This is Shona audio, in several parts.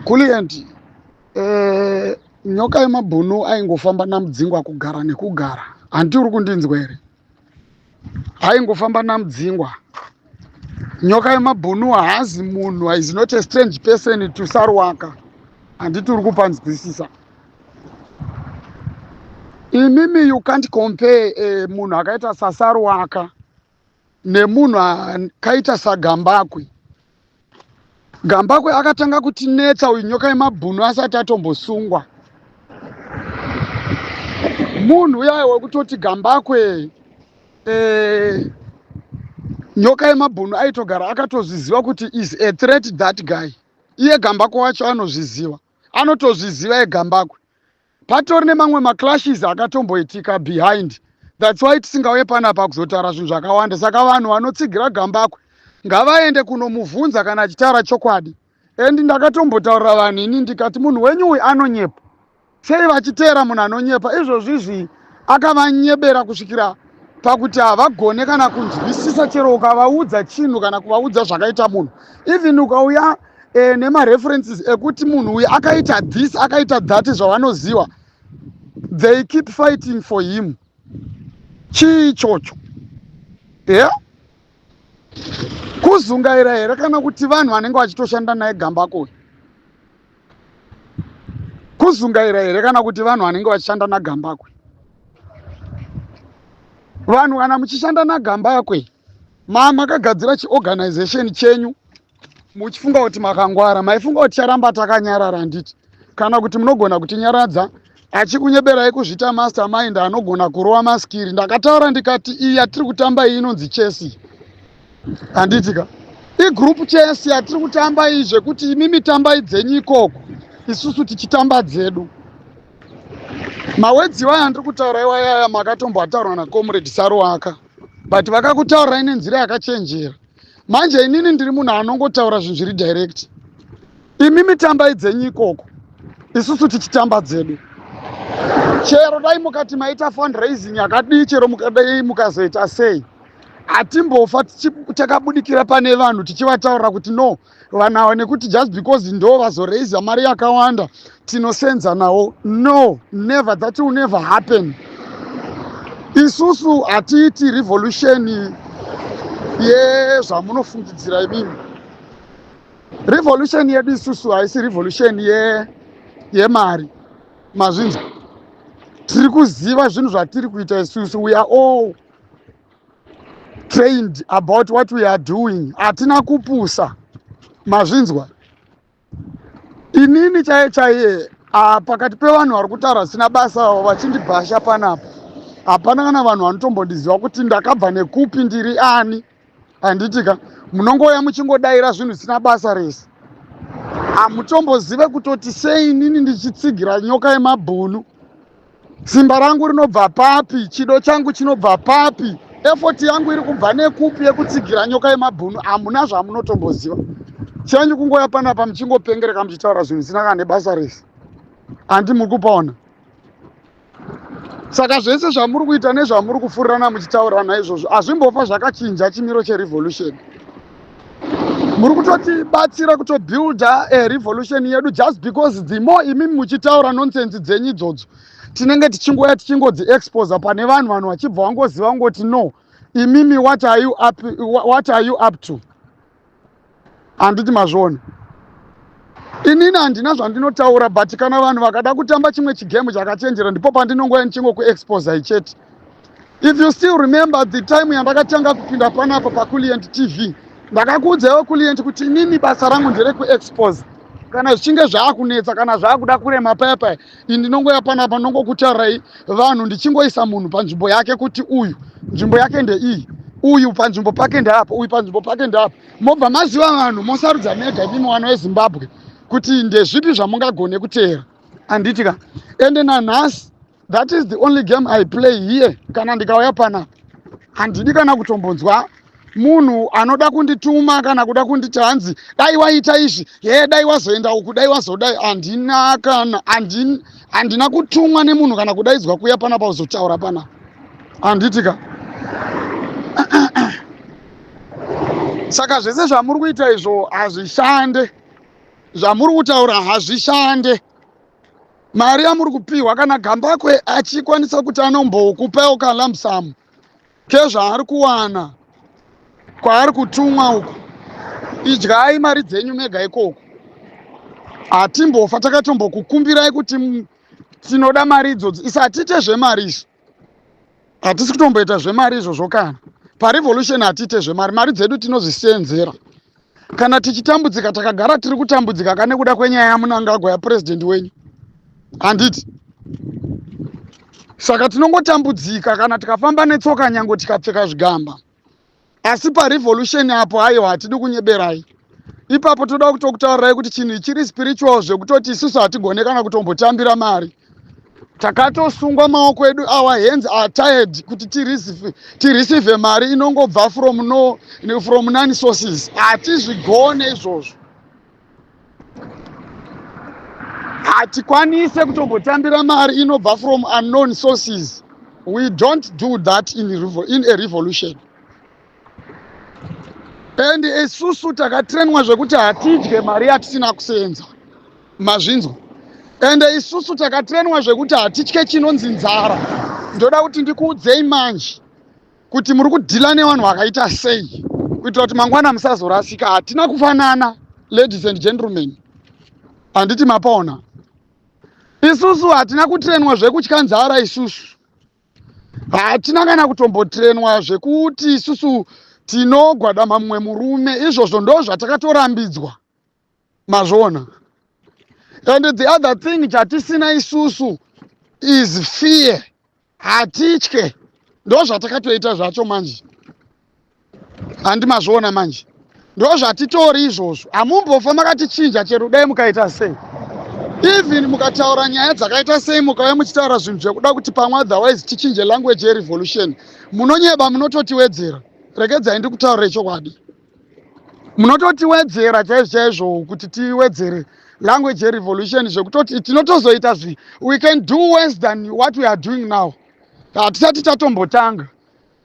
Kulient, Nyoka yemabhunu aingofamba naMudzingwa kugara nekugara. Hanti uri kundinzwa here? Aingofamba naMudzingwa. Nyoka yemabhunu haazi munhu, is not a strange person to Saruwaka. Handiti uri kupanzwisisa? Imimi you can't compare munhu akaita saSaruwaka nemunhu akaita saGambakwe. Gambakwe akatanga kutinetsa uyu Nyoka yemabhunu asati atombosungwa. Munhu uya wekutoti Gambakwe Nyoka yemabhunu aitogara akatozviziva kuti is a threat that guy. Iye Gambakwe wacho anozviziva, anotozviziva yeGambakwe. Patori nemamwe maclashes akatomboitika behind, that's why tisingauye panapa kuzotaura zvinhu zvakawanda. Saka vanhu vanotsigira Gambakwe ngavaende kunomuvhunza kana achitaura chokwadi. And ndakatombotaurira vanhu ini ndikati munhu wenyu uyu anonyepa. Sei vachiteera munhu anonyepa? Izvozvi izvi akavanyebera kusvikira pakuti havagone kana kunzwisisa chero ukavaudza chinhu kana kuvaudza zvakaita munhu. Even ukauya nemareferences ekuti munhu uyu akaita this, akaita that, zvavanoziva, they keep fighting for him. Chii ichocho? Yeah? Kuzungaira here kana kuti vanhu vanenge vachitoshanda naye Gambakwe? Kuzungaira here kana kuti vanhu vanenge vachishanda naGambakwe? Vanhu kana muchishanda naGambakwe, makagadzira chiorganization chenyu muchifunga kuti makangwara, maifunga kuti charamba takanyarara, handiti? Kana kuti munogona kutinyaradza achikunyeberai kuzviita mastermind anogona kurova maskiri. Ndakataura ndikati iyi yatiri kutamba iyi inonzi chess, handiti ka? Igroup chess yatiri kutamba iyi, zvekuti imimi tambai dzenyu ikoko, isusu tichitamba dzedu. Mawords iwaya andiri kutaura iwayaya makatomboataurwa nacomrade Saruwaka, but vakakutaurirai nenzira yakachenjera. Manje inini ndiri munhu anongotaura zvinhu zviri direct. Imimi tambai dzenyu ikoko, isusu tichitamba dzedu. Chero dai mukati maita fundraising yakadii, chero mukadai mukazoita sei, hatimbofa takabudikira pane vanhu tichivataurira kuti no, vanhu ava nekuti just because ndo vazoraisa mari yakawanda tinosenza nawo. No, never, that will never happen. Isusu hatiiti revolution yezvamunofungidzira imimi. Revolution yedu isusu haisi revolution yemari, mazvinzwa? Tiri kuziva zvinhu zvatiri kuita isusu. We are all trained about what we are doing. Hatina kupusa, mazvinzwa? Inini chaiye chaiye, pakati pevanhu vari kutaura zvisina basa vachindibhasha panapa, hapana kana vanhu vanotombondiziva kuti ndakabva nekupi, ndiri ani, handitika? Munongoya muchingodayira zvinhu zvisina basa rese, hamutombozive kutoti sei inini ndichitsigira Nyoka yemabhunu. Simba rangu rinobva papi? Chido changu chinobva papi? Effort yangu iri kubva nekupi yekutsigira Nyoka yemabhunu? Hamuna zvamunotomboziva. Chenyu kungoya panapa muchingopengereka muchitaura zvinhu zvisina kana nebasa rese, handi muri kupaona? Saka zvese zvamuri kuita nezvamuri kufurirana muchitaurirana izvozvo hazvimbofa zvakachinja chimiro cherevolution. Muri kutotibatsira kutobuilda a revolution yedu just because the more imimi muchitaura nonsense dzenyu idzodzo, tinenge tichingoya tichingodzi-exposa pane vanhu, vanhu vachibva vangoziva ngoti no, imimi what are you up to? Handiti mazviona? Inini handina zvandinotaura, but kana vanhu vakada kutamba chimwe chigame chakachenjera, ndipo pandinongoya ndichingokuexposa chete. If you still remember the time yandakatanga kupinda panapa paCulient TV, ndakakuudzaiwo Culient kuti inini basa rangu nderekuexpose. Kana zvichinge zvaakunetsa, kana zvaakuda kurema paya paya, ini ndinongoya panapa ndongokutaurirai vanhu, ndichingoisa munhu panzvimbo yake kuti uyu nzvimbo yake ndeiyi, uyu panzvimbo pake ndeapa, uyu panzvimbo pake ndeapa. Mobva maziva vanhu, mosarudza mega imimi vana veZimbabwe kuti ndezvipi zvamungagone kuteera, handiti ka? Ende nanhasi that is the only game I play here. Kana ndikauya panapa, handidi kana kutombonzwa munhu anoda kundituma kana kuda kunditi hanzi dai waita izvi, ye dai wazoenda uku, dai wazodai. Handina kana handina kutumwa nemunhu kana kudaidzwa kuya panapa kuzotaura panapa, handiti ka? Saka zvese zvamuri kuita izvo hazvishande. Zvamuri kutaura hazvishande. Mari yamuri kupiwa kana Gambakwe achikwanisa kuti anombokupawo kalump sum kezvaari kuwana kwaari kutumwa uku, idyai mari dzenyu mega ikoko. Hatimbofa takatombokukumbirai kuti tinoda mari idzodzo. Isu hatiite zvemari isu, hatisi kutomboita zvemari izvozvo. Kana parevolution hatiite zvemari, mari dzedu tinozvisenzera. Kana tichitambudzika, takagara tiri kutambudzika kane kuda kwenyaya yaMunangagwa, yapurezidendi wenyu, handiti? Saka tinongotambudzika kana tikafamba netsoka, nyange tikapfeka zvigamba. Asi parevolution apo, aiwa, hatidi kunyeberai ipapo. Toda kutokutaurirai kuti chinhu chiri spiritual, zvekutoti isusu hatigone kana kutombotambira mari. Takatosungwa maoko edu, our hands are tied kuti tireceive mari inongobva from no from none sources. Hatizvigone izvozvo, hatikwanise kutombotambira mari inobva from unknown sources. We don't do that in a revolution. And isusu takatrenwa zvekuti hatidye mari yatisina kusenza, mazvinzwa? Ende isusu takatrenwa zvekuti hatitye chinonzi nzara. Ndoda kuti ndikuudzei manje kuti muri kudhila nevanhu vakaita sei, kuitira kuti mangwana musazorasika. Hatina kufanana, ladies and gentlemen, handiti mapaona? Isusu hatina kutrenwa zvekutya nzara. Isusu hatina kana kutombotrenwa zvekuti isusu tinogwadama mumwe murume. Izvozvo ndo zvatakatorambidzwa, mazviona? And the other thing chatisina isusu is fear. Hatitye, ndo zvatakatoita zvacho manje, handi mazviona manje? Ndo zvatitori izvozvo. Hamumbofa makatichinja, chero dai mukaita sei. Even mukataura nyaya dzakaita sei, mukauya muchitaura zvinhu zvekuda kuti pamwe otherwise tichinje language yerevolution, munonyeba, munototiwedzera. Regedzai ndikutaurire chokwadi, munototiwedzera chaizvo chaizvo kuti tiwedzere language yerevolution, zvekutoti tinotozoita zvi we can do worse than what we are doing now. Hatisati tatombotanga.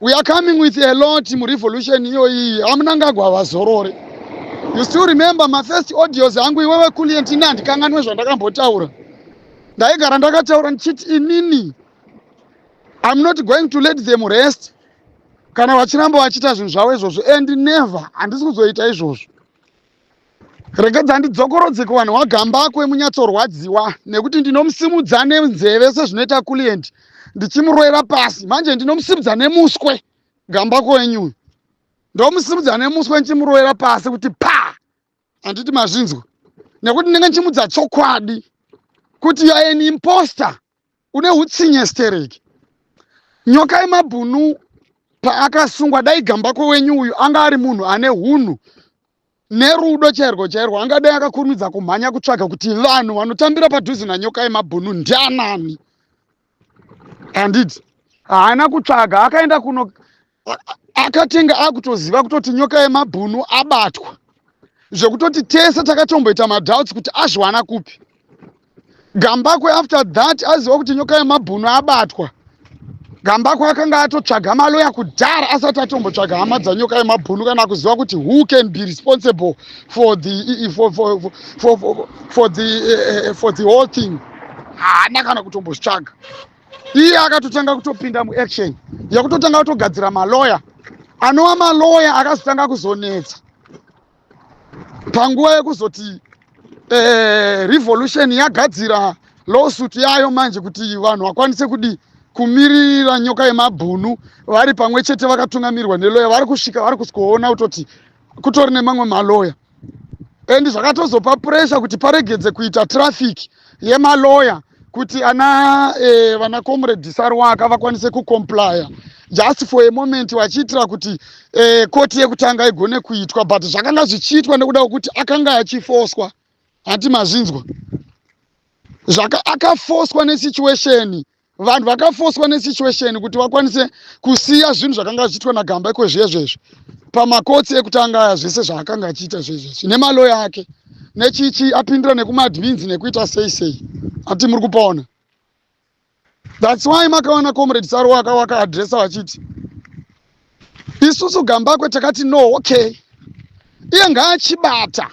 We are coming with a lot murevolution iyoyi. AMunangagwa vazorore. You still remember mafirst audios angu, iwewe Kulient? Ini handikanganwe zvandakambotaura. Ndaigara ndakataura ndichiti inini I'm not going to let them rest kana vachiramba vachiita zvinhu zvavo izvozvo, and never, handisi kuzoita izvozvo. Regedza ndidzokorodze kuvanhu waGambakwe, munyatsorwadziwa nekuti ndinomusimudza nenzeve sezvinoita Kulient, ndichimurovera pasi. Manje ndinomusimudza nemuswe Gambakwe wenyuyu, ndomusimudza nemuswe ndichimurovera pasi kuti pa, handiti mazvinzwa? Nekuti ndinenge ndichimudza chokwadi kuti you are an imposter, une utsinye stereki. Nyoka yemabhunu paakasungwa, dai Gambakwe wenyu uyu anga ari munhu ane hunhu nerudo chairwo chairwo, angadai akakurumidza kumhanya kutsvaga kuti vanhu vanotambira padhuze naNyoka yemabhunu ndianani, handiti? Haana kutsvaga, akaenda kuno akatenga akutoziva kutoti Nyoka yemabhunu abatwa, zvekutoti tese takatomboita madoubts kuti azviwana kupi Gambakwe. After that, aziva kuti Nyoka yemabhunu abatwa, Gambakwe akanga atotsvaga maloya kudhara, asati atombotsvaga hama dzaNyoka yemabhunu kana kuziva kuti who can be responsible for the whole thing. Haana kana kutombozvitsvaga. Iye akatotanga kutopinda muaction yekutotanga kutogadzira maloya, anova maloya akazotanga kuzonetsa panguva yekuzoti revolution yagadzira lawsuit yayo manje, kuti vanhu vakwanise kudi kumirira Nyoka yemabhunu vari pamwe chete vakatungamirirwa neloya. Vari kusvika, vari kusvikoona kutoti kutori nemamwe maloya, and zvakatozopa pressure kuti paregedze kuita traffic yemaloya, kuti ana vana Comrade Sarwaka vakwanise kucomplya just for a moment, vachiitira kuti koti yekutanga igone kuitwa. But zvakanga zvichiitwa nekuda kwekuti akanga achifoswa, hati mazvinzwa? Zvaka akafoswa nesituation, vanhu vakafoswa nesituation kuti vakwanise kusiya zvinhu zvakanga zvichiitwa naGambakwe zvezvezvo pamakotsi ekutanga aya, zvese zvaakanga achiita zvezvezvi nemaloya ake nechichi apindira nekumadmins nekuita sei sei, ati muri kupaona? That's why makaona Comrade Sarwaka wakaadresa vachiti isusu Gambakwe takati no, okay, iye ngaachibata.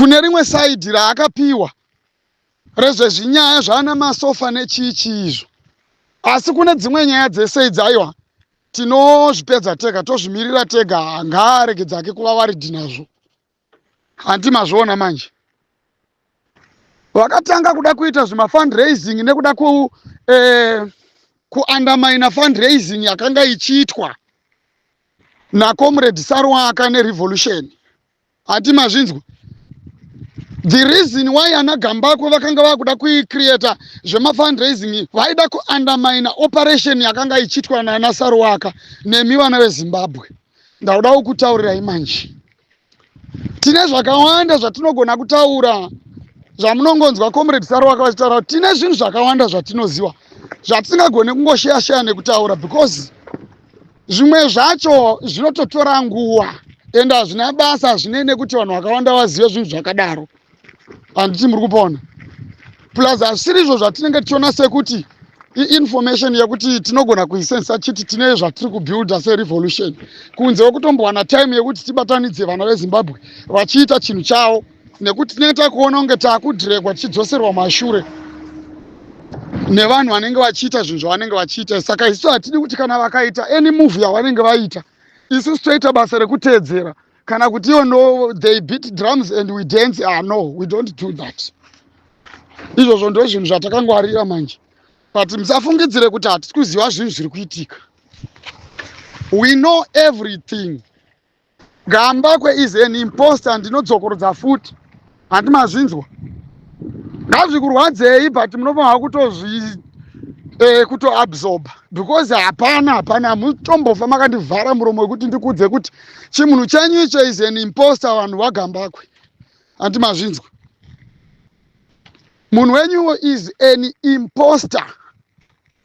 Kune rimwe side raakapiwa rezvezvinyaya zvaana masofa nechii chii izvo, asi kune dzimwe nyaya dzese idzi, aiwa, tinozvipedza tega, tozvimirira tega. Ngaaregedza ake kuva worried nazvo. Hanti mazviona manje? Vakatanga kuda kuita zvimafundraising nekuda ku kuundermine fundraising yakanga ichiitwa naComrade Sarwaka nerevolution. Hati mazvinzwa? The reason why ana Gambakwe vakanga vakuda kuicreata zvemafundraising, vaida kuundermine operation yakanga ichiitwa nana Sarwaka. Nemi vana veZimbabwe, ndauda kukutaurirai manje, tine zvakawanda zvatinogona kutaura. Zvamunongonzwa Comrade Sarwaka vachitaura, tine zvinhu zvakawanda zvatinoziva zvatisingagone kungosheya sheya nekutaura, because zvimwe zvacho zvinototora nguva ende hazvina basa, hazvinei nekuti vanhu vakawanda vazive zvinhu zvakadaro. Handiti muri kupona? Plus hazvisiri izvo zvatinenge tichiona sekuti iinformation yekuti tinogona kuisensa chiti tine zvatiri kubuilda serevolution, kunze kwekutombowana time yekuti tibatanidze vana veZimbabwe vachiita chinhu chavo, nekuti tinenge takuona kunge taakudhirekwa, tichidzoserwa mashure nevanhu vanenge vachiita zvinhu zvavanenge vachiita. Saka isu hatidi kuti kana vakaita any move yavanenge vaita, isusu toita basa rekuteedzera, kana kuti iwo no, they beat drums and we dance. Ah, no, we don't do that. Izvozvo ndo zvinhu zvatakangwarira manje. But musafungidzire kuti hatisi kuziva zvinhu zviri kuitika. We know everything. Gambakwe is an imposter. Ndinodzokorodza futi. Handi mazvinzwa? Ngazvikurwadzei, but munofanira kutozvi kutoabsorba, because hapana, hapana mutombofa makandivhara muromo wekuti ndikudze kuti chimunhu chenyu icho is an imposter. Vanhu vaGambakwe, handi mazvinzwa? Munhu wenyuwo is an imposter.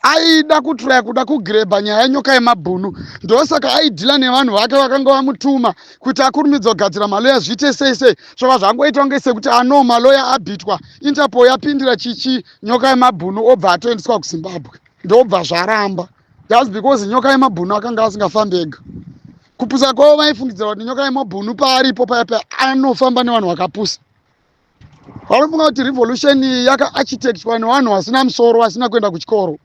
Aida kutraya kuda kugrabha nyaya yenyoka yemabhunu, ndosaka aidhila nevanhu vake vakanga vamutuma kuti akurumidza kugadzira maloya, zviite sei sei. Zvova zvangoita kunge sekuti ano maloya abhitwa, Interpol yapindira, chichi, nyoka yemabhunu obva atoendeswa kuZimbabwe, ndobva zvaramba. Just because nyoka yemabhunu akanga asingafambi ega. Kupusa kwavo, vaifungidzira kuti nyoka yemabhunu paaripo paya paya anofamba nevanhu vakapusa. Vanofunga kuti revolution iyi yakaarchitectwa nevanhu vasina musoro, vasina kuenda kuchikoro,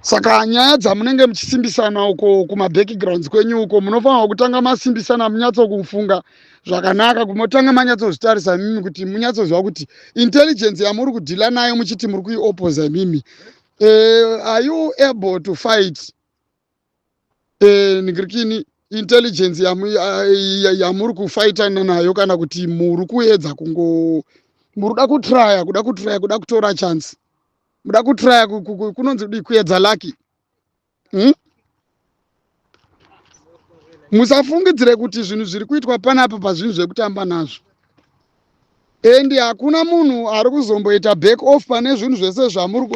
Saka nyaya dzamunenge muchisimbisana uko kumabackgrounds kwenyu uko, munofanirwa kutanga masimbisana, munyatsokufunga zvakanaka, kumotanga manyatsozvitarisa imimi, kuti munyatsoziva kuti intelligence yamuri kudhila nayo muchiti muri kuiopposa imimi, are you able to fight ningirikini intelligence yamuri kufaitana nayo, kana kuti muri kuedza kungo muri kuda kutraya, kuda kutraya, kuda kutora chance, muda kutraya kunonzi kudii, kuedza lucky, Musafungidzire kuti zvinhu zviri kuitwa panapa pazvinhu zvekutamba nazvo, and hakuna munhu ari kuzomboita back off pane zvinhu zvese zvamuri,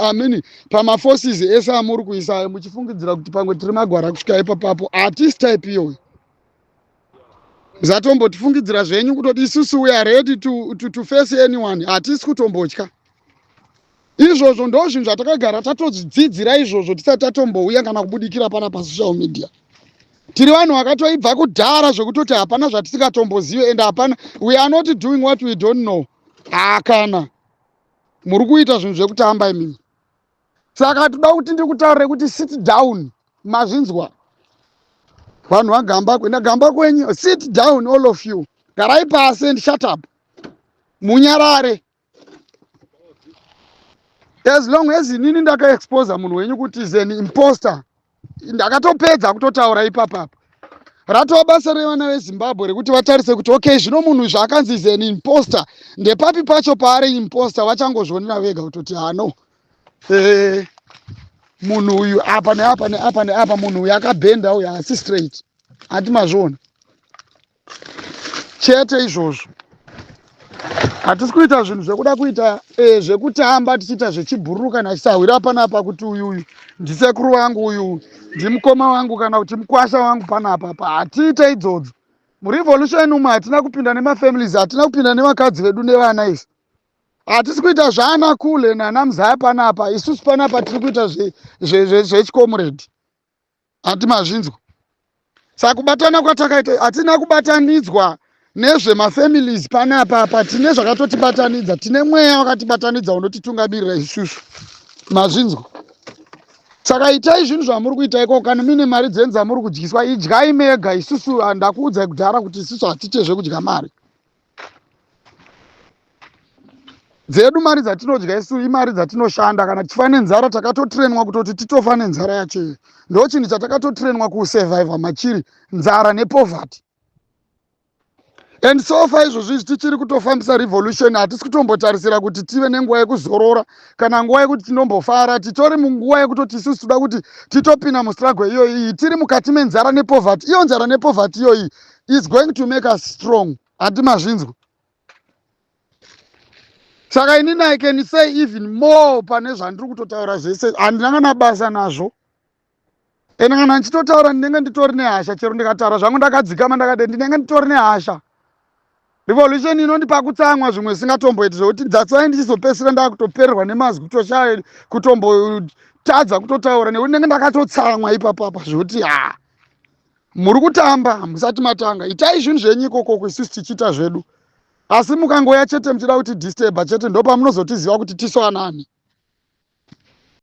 I mean, pamaforces ese amuri kuisa muchifungidzira kuti pamwe tiri magwara kusvika ipapapo. Hatisi type iyoyo. Musatombotifungidzira zvenyu kutoti isusu we are ready to face anyone. Hatisi kutombotya izvozvo. Ndo zvinhu zvatakagara tatozvidzidzira izvozvo tisati tatombouya kana kubudikira pana pasocial media. Tiri vanhu vakatoibva kudhara zvekutoti hapana zvatisingatombozive, and hapana, we are not doing what we don't know. Hakana muri kuita zvinhu zvekutamba imimi. Saka toda kuti ndikutaurire kuti sit down. Mazvinzwa, vanhu vaGambakwe naGambakwe? Sit down, all of you. Garai pasi and shut up, munyarare. As long as inini ndakaexposa munhu wenyu kuti is an imposter, ndakatopedza kutotaura ipapapa. Ratova basa revana veZimbabwe rekuti vatarise kuti okay, zvino munhu zvaakanzi is an imposter, ndepapi pacho paari imposter? Vachangozvionera vega kutoti hano, munhu uyu apa neapa neapa neapa, munhu uyu akabhenda, uyu haasi straight. Hati mazviona chete izvozvo? Hatisi kuita zvinhu zvekuda kuita zvekutamba tichiita zvechibhururu kana chisahwira panapa, kuti uyu uyu ndisekuru wangu, uyu ndimukoma wangu, kana kuti mukwasha wangu panapa pa. Hatiite idzodzo murevolution umu. Hatina kupinda nemafamilies, hatina kupinda nevakadzi vedu nevana. Isi hatisi kuita zvaana kule nana muzaya panapa. Isusu panapa tiri kuita zvechicomrade. Hati mazvinzwa? Saka kubatana kwatakaita, hatina kubatanidzwa nezvemafamilies panapa apa. Tine zvakatotibatanidza, tine mweya wakatibatanidza unotitungamirira isusu. Mazvinzwa? Saka itai zvinhu zvamuri kuita ikoko. Kana muine mari dzenyu dzamuri kudyiswa, idyai mega. Isusu ndakuudzai kudhara kuti isusu hatiite zvekudya mari dzedu. Mari dzatinodya isu imari dzatinoshanda. Kana tichifa nenzara, takatotrenwa kutoti titofa nenzara yacho iyo. Ndo chinhu chatakatotrenwa kusurviva machiri, nzara nepoverty. And so far izvozvo izvi tichiri kutofambisa revolution. Hatisi kutombotarisira kuti tive nenguva yekuzorora kana nguva yekuti tinombofara. Titori munguva yekutoti isusu toda kuti titopinda mustruggle iyoyi tiri mukati menzara nepoverty. Iyo nzara nepoverty iyoyi is going to make us strong. Handi mazvinzwa? Saka inini I can say even more pane zvandiri kutotaura zvese. Handina kana basa nazvo. Ende kana ndichitotaura, ndinenge nditori nehasha. Chero ndikataura zvangu ndakadzikama, ndakade, ndinenge nditori nehasha. Revolution inondipa kutsamwa zvimwe zvisingatomboiti, zvekuti that's why ndichizopedzisira ndakutopererwa nemazwi, kutoshaya, kutombotadza kutotaura, nekuti ndinenge ndakatotsamwa ipapapa zvekuti ha, muri kutamba, hamusati matanga. Itai zvinhu zvenyu ikokoko, isusu tichiita zvedu. Asi mukangoya chete muchida kuti disturba chete, ndo pamunozotiziva kuti tisu anani.